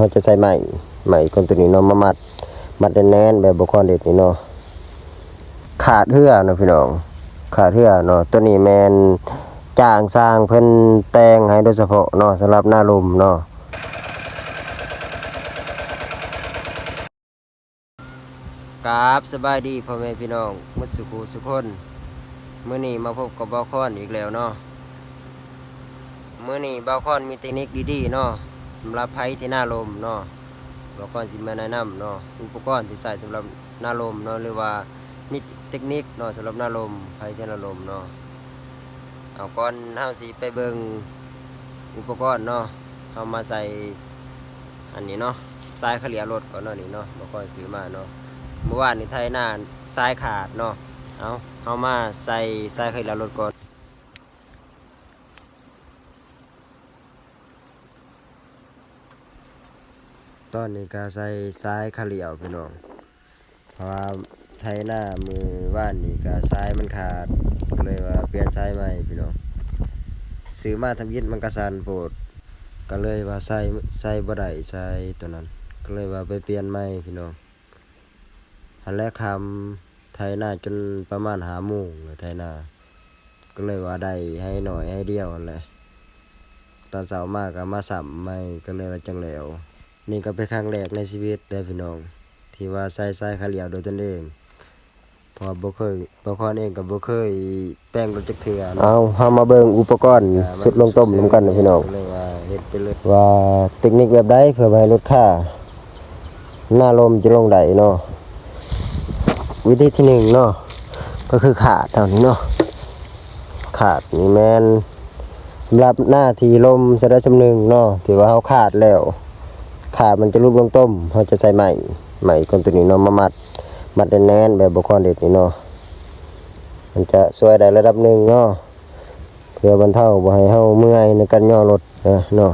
ເຮົາຈະໃສ່ໄມ້ ໄມ້ກ້ອນໂຕນີ້ເນາະ ມາມັດ ມັດແໜ້ນໆ ແບບບໍ່ຄອນເຮັດນີ້ເນາະ. ຂາດເຮືອເນາະພີ່ນ້ອງ ຂາດເຮືອເນາະ. ໂຕນີ້ແມ່ນຈ້າງຊ່າງເພິ່ນແຕ່ງໃຫ້ໂດຍສະເພາະເນາະ ສຳລັບນາລົມເນາະ. ກາບສະບາຍດີພໍ່ແມ່ພີ່ນ້ອງໝົດສູ່ຜູ້ສູ່ຄົນ. ມື້ນີ້ມາພົບກັບບ່າວຄອນອີກແລ້ວເນາະ. ມື້ນີ້ບ່າວຄອນມີເຕັກນິກດີໆເນາະ ສຳລັບໃຜທີ່ນາລົມເນາະ. ບ່າວຄອນຊິມາແນະນຳເນາະ ອຸປະກອນທີ່ໃຊ້ສຳລັບນາລົມເນາະ ຫຼືວ່າມີເຕັກນິກເນາະ ສຳລັບນາລົມ ໃຜທີ່ນາລົມເນາະ. ເອົາ ກ່ອນເຮົາຊິໄປເບິ່ງອຸປະກອນເນາະ ເຮົາມາໃສ່ອັນນີ້ເນາະ ສາຍຂະຫຼຽວລົດກ່ອນເນາະ. ນີ້ເນາະ ບ່າວຄອນຊື້ມາເນາະ ເມື່ອວານນີ້ໄຖນາສາຍຂາດເນາະ. ເອົາ ເຮົາມາໃສ່ສາຍຂະຫຼຽວລົດກ່ອນ. ຕອນນີ້ກະໃສ່ສາຍຂະຫຼຽວພີ່ນ້ອງ ເພາະວ່າໄຖນາມື້ວານນີ້ກະສາຍມັນຂາດ ກະເລີຍວ່າປ່ຽນສາຍໃໝ່ພີ່ນ້ອງ. ຊື້ມາທຳອິດມັນກະສັ້ນໂພດ ກະເລີຍວ່າໃສ່ ໃສ່ບໍ່ໄດ້ສາຍໂຕນັ້ນ ກະເລີຍວ່າໄປປ່ຽນໃໝ່ພີ່ນ້ອງ. ຫັ້ນແຫຼະ ຄ່ຳ ໄຖນາຈົນປະມານຫ້າໂມງແລ້ວ ໄຖນາ ກໍເລີຍວ່າໄດ້ໄຮ່ໜ້ອຍໄຮ່ດຽວຫັ້ນແຫຼະ. ຕອນເຊົ້າມາກໍມາຊ້ຳໃໝ່ ກໍເລີຍວ່າຈັ່ງແລ້ວ. ນີ້ກໍເປັນຄັ້ງແລກໃນຊີວິດເດີ້ພີ່ນ້ອງ ທີ່ວ່າໃສ່ສາຍຂະຫຼຽວໂດຍຕົນເອງ ເພາະວ່າບໍ່ເຄີຍ ບ່າວຄອນເອງກໍບໍ່ເຄີຍ ແປງລົດຈັກເທື່ອເນາະ. ເອົາ ເຮົາມາເບິ່ງອຸປະກອນຊຸດລົງຕົ້ມນຳກັນເນາະພີ່ນ້ອງ ວ່າເຕັກນິກແບບໃດເພື່ອບໍ່ໃຫ້ລົດຄາ ນາລົມຈະລົງໄດ້ເນາະ. ວິທີທີໜຶ່ງເນາະ ກໍຄືຂາດເທົ່ານີ້ເນາະ. ຂາດນີ້ແມ່ນສຳລັບນາທີ່ລົມສ່ຳໃດສ່ຳໜຶ່ງເນາະ ທີ່ວ່າເຮົາຂາດແລ້ວ ຂາດມັນຈະຫຼຸດລົງຕົ້ມ ເຮົາຈະໃສ່ໄມ້ ໄມ້ກ້ອນໂຕນີ້ເນາະ ມາມັດ ມັດແໜ້ນໆ ແບບບໍ່ຄອນເດັດນີ້ເນາະ. ມັນຈະຊ່ວຍໄດ້ລະດັບໜຶ່ງເນາະ ເພື່ອບັນເທົາບໍ່ໃຫ້ເຮົາເມື່ອຍໃນການຍໍລົດນະເນາະ.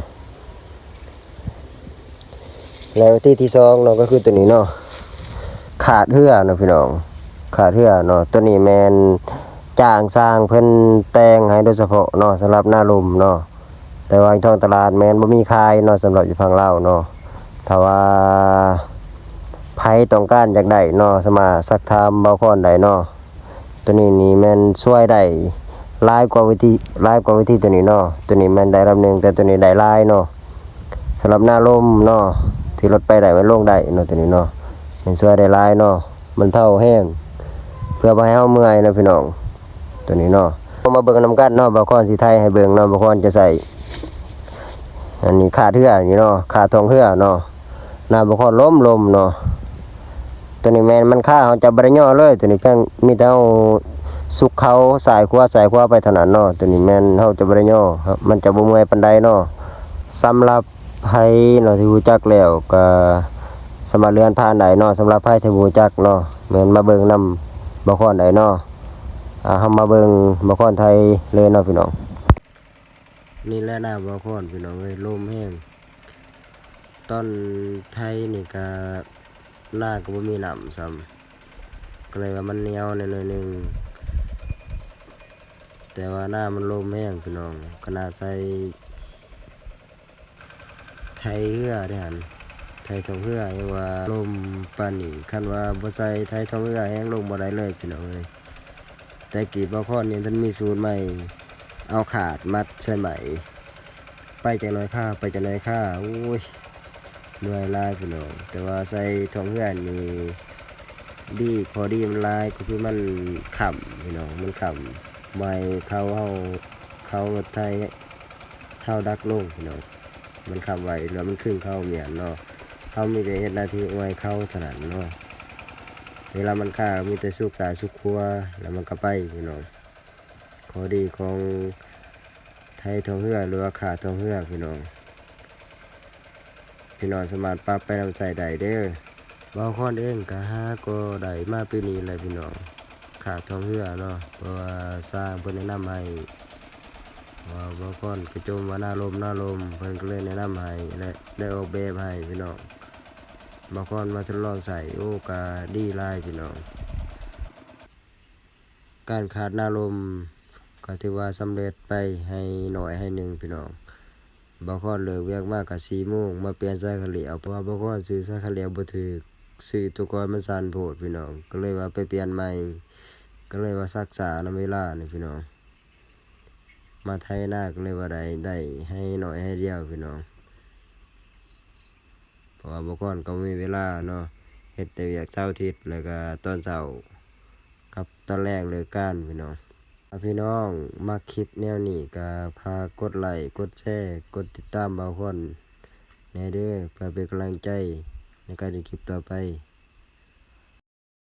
ແລ້ວວິທີທີສອງເນາະ ກໍຄືໂຕນີ້ເນາະ ຂາດເຮືອເນາະພີ່ນ້ອງ ຂາດເຮືອເນາະ. ໂຕນີ້ແມ່ນຈ້າງຊ່າງເພິ່ນແຕ່ງໃຫ້ໂດຍສະເພາະເນາະ ສຳລັບນາລົມເນາະ. ແຕ່ວ່າຢູ່ທ້ອງຕະຫຼາດແມ່ນບໍ່ມີຂາຍເນາະ ສຳລັບຢູ່ຝັ່ງລາວເນາະ. ຖ້າວ່າໃຜຕ້ອງການຢາກໄດ້ເນາະ ສາມາດສັກຖາມບ່າວຄອນໄດ້ເນາະ. ໂຕນີ້ນີ້ແມ່ນຊ່ວຍໄດ້ຫຼາຍກວ່າວິທີ ຫຼາຍກວ່າວິທີໂຕນີ້ເນາະ. ໂຕນີ້ແມ່ນໄດ້ລຳໜຶ່ງ ແຕ່ໂຕນີ້ໄດ້ຫຼາຍເນາະ. ສຳລັບນາລົມເນາະ ທີ່ລົດໄປໄດ້ ມັນລົງໄດ້ເນາະ ໂຕນີ້ເນາະ ແມ່ນຊ່ວຍໄດ້ຫຼາຍເນາະ. ມັນເທົາແຮງ ເພື່ອບໍ່ໃຫ້ເຮົາເມື່ອຍເນາະພີ່ນ້ອງ ໂຕນີ້ເນາະ. ເຮົາມາເບິ່ງນຳກັນເນາະ ບ່າວຄອນຊິໄຖໃຫ້ເບິ່ງເນາະ. ບ່າວຄອນຈະໃຊ້ອັນນີ້ຂາດເຮືອນີ້ເນາະ ຂາດທ້ອງເຮືອເນາະ. ນາບ່າວຄອນລົມໆເນາະ. ໂຕນີ້ແມ່ນມັນຄາ ເຮົາຈະບໍ່ໄດ້ຍໍເລີຍ ໂຕນີ້ພຽງມີແຕ່ເຮົາສຸກເຂົ້າຊ້າຍຂວາ ຊ້າຍຂວາໄປເທົ່ານັ້ນເນາະ. ໂຕນີ້ແມ່ນເຮົາຈະບໍ່ໄດ້ຍໍ ມັນຈະບໍ່ເມື່ອຍປານໃດເນາະ. ສຳລັບໃຜເນາະທີ່ຮູ້ຈັກແລ້ວ ກໍສາມາດເລື່ອນຜ່ານໄດ້ເນາະ. ສຳລັບໃຜທີ່ບໍ່ຮູ້ຈັກເນາະ ແມ່ນມາເບິ່ງນຳບ່າວຄອນໄດ້ເນາະ. ອ່າ ເຮົາມາເບິ່ງບ່າວຄອນໄຖເລີຍເນາະພີ່ນ້ອງ. ນີ້ແຫຼະນາບ່າວຄອນພີ່ນ້ອງເອີຍ ລົມແຮງ. ຕອນໄຖນີ້ກະນາກໍບໍ່ມີນ້ຳຊ້ຳ ກໍເລີຍວ່າມັນໜຽວແດ່ໜ້ອຍໜຶ່ງ. ແຕ່ວ່ານາມັນລົມແຮງພີ່ນ້ອງ ຂະໜາດໃສ່ໄຖເຮືອເດ້ຫັ້ນ ໄຖທ້ອງເຮືອ ຍັງວ່າລົມປານນີ້. ຄັນວ່າບໍ່ໃສ່ໄຖທ້ອງເຮືອແຮງລົງບໍ່ໄດ້ເລີຍພີ່ນ້ອງເອີຍ. ແຕ່ກີ້ບ່າວຄອນຍັງທັນມີສູດໃໝ່ ເອົາຂາດມັດໃສ່ໄມ້ ໄປຈັກໜ້ອຍຄາ ໄປຈັກໜ້ອຍຄາ ໂອ້ຍ ເມື່ອຍຫຼາຍພີ່ນ້ອງ. ແຕ່ວ່າໃສ່ທ້ອງເຮືອນີ້ດີ ຂໍ້ດີມັນຫຼາຍກໍຄືມັນຄ້ຳພີ່ນ້ອງ ມັນຄ້ຳ ບໍ່ໃຫ້ເຂົາເຮົາ ເຂົາລົດໄຖເຮົາດັກລົງພີ່ນ້ອງ. ມັນຄ້ຳໄວ້ ແລ້ວມັນຄຶງເຂົາໝ້ຽນເນາະ. ເຮົາມີແຕ່ເຮັດໜ້າທີ່ອວຍເຂົາເທົ່ານັ້ນເນາະ. ເວລາມັນຄາກໍມີແຕ່ສຸກຊ້າຍສຸກຂວາ ແລ້ວມັນກໍໄປພີ່ນ້ອງ. ຂໍ້ດີຂອງໄຖທ້ອງເຮືອ ຫຼືວ່າຂາດທ້ອງເຮືອພີ່ນ້ອງ ພີ່ນ້ອງສາມາດປັບໄປນຳໃຊ້ໄດ້ເດີ້. ບ່າວຄອນເອງກໍຫາກໍໄດ້ມາປີນີ້ແຫຼະພີ່ນ້ອງ ຂາດທ້ອງເຮືອເນາະ ເພາະວ່າຊ່າງເພິ່ນແນະນຳໃຫ້ ເພາະວ່າບ່າວຄອນກໍຈົ່ມວ່ານາລົມ ນາລົມ ເພິ່ນກໍເລີຍແນະນຳໃຫ້ ແລະ ໄດ້ອອກແບບໃຫ້ພີ່ນ້ອງ. ບ່າວຄອນມາທົດລອງໃຊ້ ໂອ້ ກໍດີຫຼາຍພີ່ນ້ອງ. ການຂາດນາລົມກໍຖືວ່າສຳເລັດໄປໄຮ່ໜ້ອຍໄຮ່ໜຶ່ງພີ່ນ້ອງ. ບ່າວຄອນເລີກວຽກມາກະສີ່ໂມງ ມາປ່ຽນສາຍຄາເລວ ເພາະວ່າບ່າວຄອນຊື້ສາຍຄາເລວບໍ່ຖືກ ຊື້ຕົວກ່ອນມັນສັ້ນໂພດພີ່ນ້ອງ ກໍເລີຍວ່າໄປປ່ຽນໃໝ່ ກໍເລີຍວ່າຊັກຊ້ານຳເວລານີ້ພີ່ນ້ອງ. ມາໄຖນາກໍເລີຍວ່າໄດ້ ໄດ້ໄຮ່ນ້ອຍໄຮ່ດຽວພີ່ນ້ອງ ເພາະວ່າບ່າວຄອນກໍບໍ່ມີເວລາເນາະ ເຮັດແຕ່ວຽກເສົາອາທິດ ແລ້ວກໍຕອນເຊົ້າກັບຕອນແລງເລີກການພີ່ນ້ອງ. ຖ້າພີ່ນ້ອງມັກຄລິບແນວນີ້ກໍຝາກກົດໄລ້ ກົດແຊ ກົດຕິດຕາມບ່າວຄອນແດ່ເດີ ເພື່ອເປັນກຳລັງໃຈໃນການເຮັດຄລິບຕໍ່ໄປ.